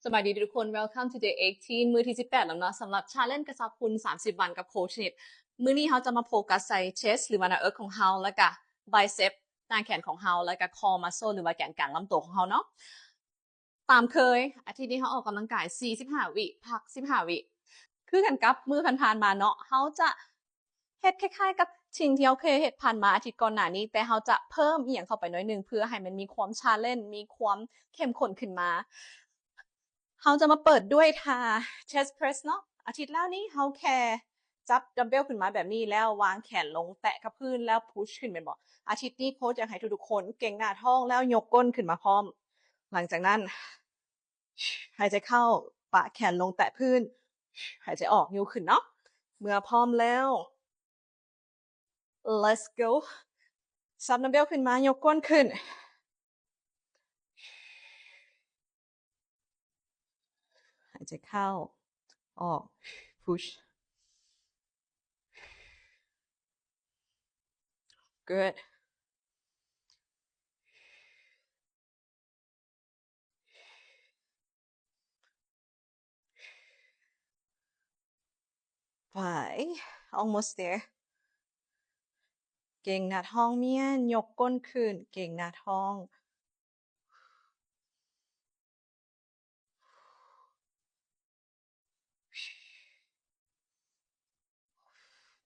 ສະບາຍດີທຸກຄົນ Welcome to day eighteen ມື້ທີສິບແປດແລ້ວເນາະ ສຳລັບ Challenge ກະຊັບຮຸ່ນສາມສິບວັນກັບໂຄຊນິດ. ມື້ນີ້ເຮົາຈະມາໂຟກັສໃສ່ chest ຫຼືວ່າໜ້າເອິກຂອງເຮົາ ແລະກະ bicep ໜ້າແຂນຂອງເຮົາ ແລະກະ core muscle ຫຼືວ່າແກນກາງລຳຕົວຂອງເຮົາເນາະ. ຕາມເຄີຍ ອາທິດນີ້ເຮົາອອກກຳລັງກາຍສີ່ສິບຫ້າວິ ພັກສິບຫ້າວິ ຄືກັນກັບມື້ຜ່ານໆມາເນາະ ເຮົາຈະເຮັດຄ້າຍໆກັບສິ່ງທີ່ເຮົາເຄີຍເຮັດຜ່ານມາອາທິດກ່ອນໜ້ານີ້ ແຕ່ເຮົາຈະເພີ່ມອີ່ຫຍັງເຂົ້າໄປໜ້ອຍໜຶ່ງ ເພື່ອໃຫ້ມັນມີຄວາມ challenge ມີຄວາມເຂັ້ມຂຸ້ນຂຶ້ນມາ. ເຮົາຈະມາເປີດດ້ວຍທ່າ chest press ເນາະ. ອາທິດແລ້ວນີ້ເຮົາແຄ່ຈັບ dumbbell ຂຶ້ນມາແບບນີ້ ແລ້ວວາງແຂນລົງແຕະກັບພື້ນ ແລ້ວ push ຂຶ້ນແມ່ນບໍ່? ອາທິດນີ້ໂຄຊຢາກໃຫ້ທຸກໆຄົນເກັງໜ້າທ້ອງ ແລ້ວຍົກກົ້ນຂຶ້ນມາພ້ອມ. ຫຼັງຈາກນັ້ນ ຫາຍໃຈເຂົ້າ ປະແຂນລົງແຕະພື້ນ ຫາຍໃຈອອກ ຍູ້ຂຶ້ນເນາະ. ເມື່ອພ້ອມແລ້ວ Let's go. ຈັບ dumbbell ຂຶ້ນມາ ຍົກກົ້ນຂຶ້ນ ຫາຍໃຈເຂົ້າ ອອກ push. Good. ໄປ almost there. ເກັງໜ້າທ້ອງມ້ຽນ ຍົກກົ້ນຂຶ້ນ ເກັງໜ້າທ້ອງ.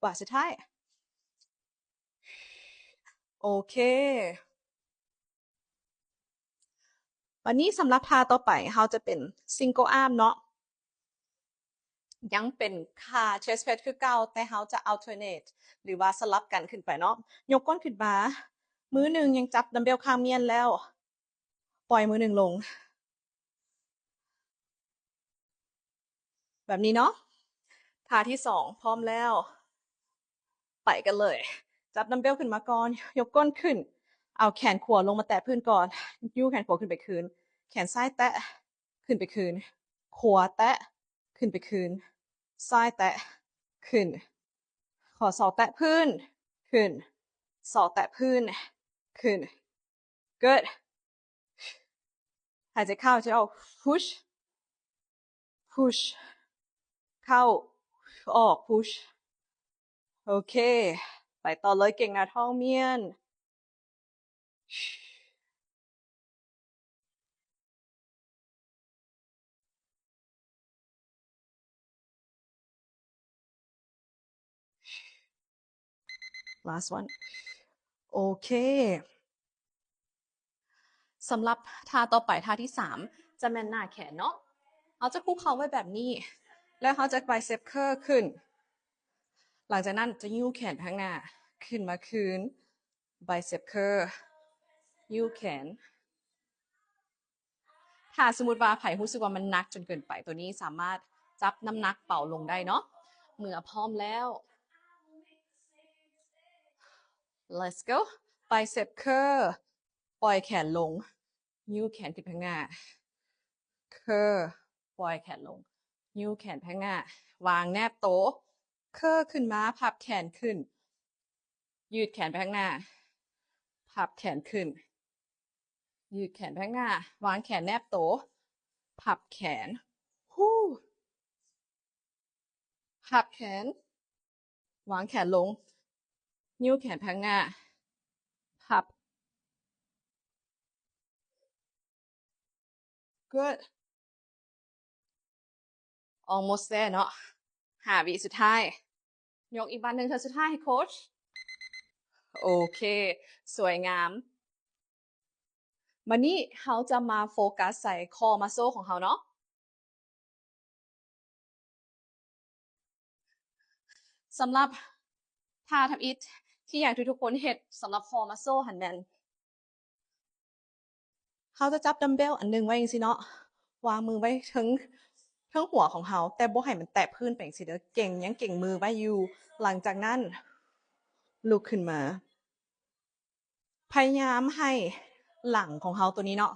ບາດສຸດທ້າຍ. ໂອເຄ ບາດນີ້ສຳລັບທ່າຕໍ່ໄປ ເຮົາຈະເປັນ single arm ເນາະ. ຍັງເປັນທ່າ chest press ຄືເກົ່າ ແຕ່ເຮົາຈະ alternate ຫຼືວ່າສະຫຼັບກັນຂຶ້ນໄປເນາະ. ຍົກກົ້ນຂຶ້ນມາ ມືໜຶ່ງຍັງຈັບ dumbbell ຂ້າງມ້ຽນ ແລ້ວປ່ອຍມືໜຶ່ງລົງ ແບບນີ້ເນາະ. ທ່າທີສອງ ພ້ອມແລ້ວ ໄປກັນເລີຍ. ຈັບ dumbbell ຂຶ້ນມາກ່ອນ ຍົກກົ້ນຂຶ້ນ ເອົາແຂນຂວາລົງມາແຕະພື້ນກ່ອນ ຍູ້ແຂນຂວາຂຶ້ນໄປຄືນ ແຂນຊ້າຍແຕະ ຂຶ້ນໄປຄືນ ຂວາແຕະ ຂຶ້ນໄປຄືນ ຊ້າຍແຕະ ຂຶ້ນ ຂໍ້ສອກແຕະພື້ນ ຂຶ້ນ ສອກແຕະພື້ນ ຂຶ້ນ. Good. ຫາຍໃຈເຂົ້າ ຫາຍໃຈອອກ push push ເຂົ້າ ອອກ push. ໂອເຄ ໄປຕໍ່ເລີຍ ເກັງໜ້າທ້ອງມ້ຽນ. Last one. ໂອເຄ ສຳລັບທ່າຕໍ່ໄປ ທ່າທີສາມ ຈະແມ່ນໜ້າແຂນເນາະ. ເຮົາຈະຄຸກເຂົ່າໄວ້ແບບນີ້ ແລ້ວເຮົາຈະ bicep curl ຂຶ້ນ. ຫຼັງຈາກນັ້ນຈະຍູ້ແຂນໄປຂ້າງໜ້າ ຂຶ້ນມາຄືນ bicep curl ຍູ້ແຂນ. ຖ້າສົມມຸດວ່າໃຜຮູ້ສຶກວ່າມັນໜັກຈົນເກີນໄປ ໂຕນີ້ສາມາດຈັບນ້ຳໜັກເບົາລົງໄດ້ເນາະ. ເມື່ອພ້ອມແລ້ວ Let's go. Bicep curl ປ່ອຍແຂນລົງ ຍູ້ແຂນຂຶ້ນໄປຂ້າງໜ້າ curl ປ່ອຍແຂນລົງ ຍູ້ແຂນໄປຂ້າງໜ້າ ວາງແນບໂຕ curl ຂຶ້ນມາ ພັບແຂນຂຶ້ນ ຍືດແຂນໄປຂ້າງໜ້າ ພັບແຂນຂຶ້ນ ຍືດແຂນໄປຂ້າງໜ້າ ວາງແຂນແນບໂຕ ພັບແຂນ ຮູ້ ພັບແຂນ ວາງແຂນລົງ ຍູ້ແຂນໄປຂ້າງໜ້າ ພັບ Good. Almost there ເນາະ ຫ້າວິສຸດທ້າຍ. ຍົກອີກບາດໜຶ່ງເທື່ອສຸດທ້າຍໃຫ້ໂຄຊ. ໂອເຄ ສວຍງາມ. ບາດນີ້ເຮົາຈະມາໂຟກັສໃສ່ core muscle ຂອງເຮົາເນາະ. ສຳລັບທ່າທຳອິດທີ່ຢາກໃຫ້ທຸກໆຄົນເຮັດສຳລັບ core muscle ຫັ້ນແມ່ນ ເຮົາຈະຈັບ dumbbell ອັນໜຶ່ງໄວ້ຈັ່ງຊີ້ເນາະ ວາງມືໄວ້ເທິງ ເທິງຫົວຂອງເຮົາ ແຕ່ບໍ່ໃຫ້ມັນແຕະພື້ນໄປຈັ່ງຊີ້ເດີ ເກັງ ຍັງເກັງມືໄວ້ຢູ່. ຫຼັງຈາກນັ້ນລຸກຂຶ້ນມາ ພະຍາຍາມໃຫ້ຫຼັງຂອງເຮົາໂຕນີ້ເນາະ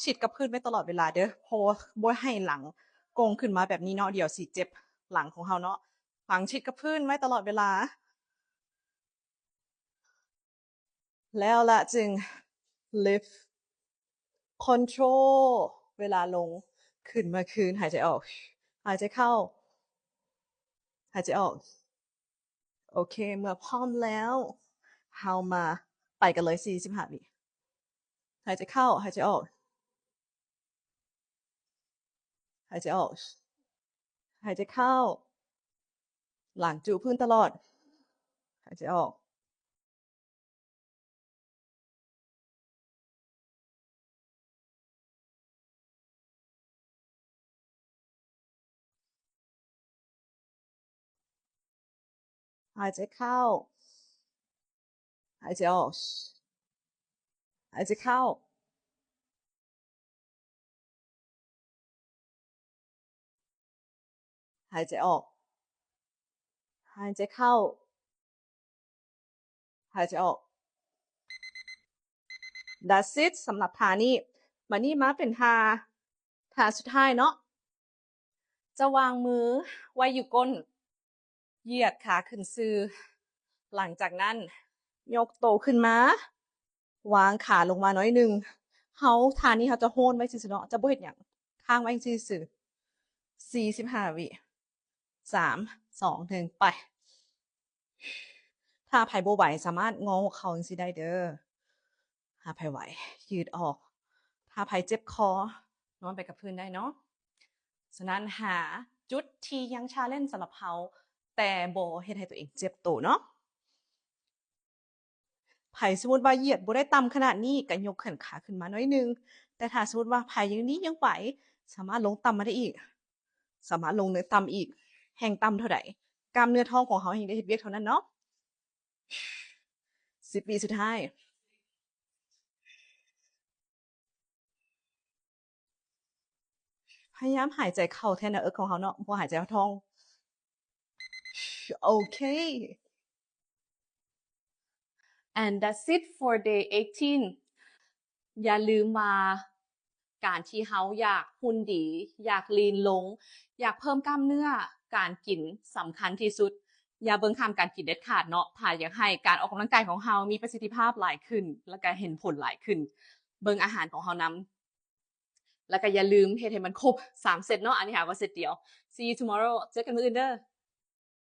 ຊິດກັບພື້ນໄວ້ຕະຫຼອດເວລາເດີ ເພາະວ່າບໍ່ໃຫ້ຫຼັງໂກ່ງຂຶ້ນມາແບບນີ້ເນາະ ດຽວຊິເຈັບຫຼັງຂອງເຮົາເນາະ. ຫຼັງຊິດກັບພື້ນໄວ້ຕະຫຼອດເວລາ ແລ້ວລະຈຶ່ງ lift. Control ເວລາລົງ ຂຶ້ນມາຄືນ ຫາຍໃຈອອກ ຫາຍໃຈເຂົ້າ ຫາຍໃຈອອກ. ໂອເຄ ເມື່ອພ້ອມແລ້ວ ເຮົາມາໄປກັນເລີຍ ສີ່ສິບຫ້າວິ. ຫາຍໃຈເຂົ້າ ຫາຍໃຈອອກ ຫາຍໃຈອອກ ຫາຍໃຈເຂົ້າ ຫຼັງຈູພື້ນຕະຫຼອດ ຫາຍໃຈອອກ ຫາຍໃຈເຂົ້າ ຫາຍໃຈອອກ ຫາຍໃຈເຂົ້າ ຫາຍໃຈອອກ ຫາຍໃຈເຂົ້າ ຫາຍໃຈອອກ. That's it ສຳລັບທ່ານີ້. ບາດນີ້ມາເປັນທ່າ ທ່າສຸດທ້າຍເນາະ. ຈະວາງມືໄວ້ຢູ່ກົ້ນ, ຢຽດຂາຂຶ້ນຊື່, ຫຼັງຈາກນັ້ນຍົກໂຕຂຶ້ນມາ, ວາງຂາລົງມາໜ້ອຍໜຶ່ງ. ເຮົາ ທ່ານີ້ເຮົາຈະໂຮນໄວ້ຊື່ໆເນາະ, ຈະບໍ່ເຮັດຫຍັງ, ຄ້າງໄວ້ຊື່ໆ ສີ່ສິບຫ້າວິ. ສາມ ສອງ ໜຶ່ງ ໄປ. ຖ້າໃຜບໍ່ໄຫວ ສາມາດງໍຫົວເຂົ່າຈັ່ງຊີ້ໄດ້ເດີ. ຖ້າໃຜໄຫວ ຍືດອອກ. ຖ້າໃຜເຈັບຄໍ ນອນໄປກັບພື້ນໄດ້ເນາະ. ສະນັ້ນ ຫາຈຸດທີ່ຍັງ challenge ສຳລັບເຮົາ ແຕ່ບໍ່ເຮັດໃຫ້ຕົວເອງເຈັບໂຕເນາະ. ໃຜສົມມຸດວ່າຢຽດບໍ່ໄດ້ຕ່ຳຂະໜາດນີ້ ກໍຍົກແຂນຂາຂຶ້ນມາໜ້ອຍໜຶ່ງ, ແຕ່ຖ້າສົມມຸດວ່າໃຜຍັງນີ້ຍັງໄຫວ ສາມາດລົງຕ່ຳມາໄດ້ອີກ, ສາມາດລົງເນີ່າຕ່ຳອີກ, ແຮງຕ່ຳເທົ່າໃດ ກ້າມເນື້ອທ້ອງຂອງເຮົາແຮງໄດ້ເຮັດວຽກເທົ່ານັ້ນເນາະ. ສິບວິສຸດທ້າຍ. ພະຍາຍາມຫາຍໃຈເຂົ້າແທນໜ້າເອິກຂອງເຮົາເນາະ, ບໍ່ຫາຍໃຈເຂົ້າທ້ອງ. ໂອເຄ. And that's it for day eighteen. ຢ່າລືມວ່າ ການທີ່ເຮົາຢາກຫຸ່ນດີ, ຢາກລີນລົງ, ຢາກເພີ່ມກ້າມເນື້ອ, ການກິນສຳຄັນທີ່ສຸດ. ຢ່າເບິ່ງຂ້າມການກິນເດັດຂາດເນາະ. ຖ້າຢາກໃຫ້ການອອກກຳລັງກາຍຂອງເຮົາມີປະສິດທິພາບຫຼາຍຂຶ້ນ ແລ້ວກະເຫັນຜົນຫຼາຍຂຶ້ນ, ເບິ່ງອາຫານຂອງເຮົານຳ. ແລ້ວກະຢ່າລືມເຮັດໃຫ້ມັນຄົບສາມເຊັດເນາະ, ອັນນີ້ຫາວ່າເຊັດດຽວ. See you tomorrow. ເຈີກັນມື້ອື່ນເດີ.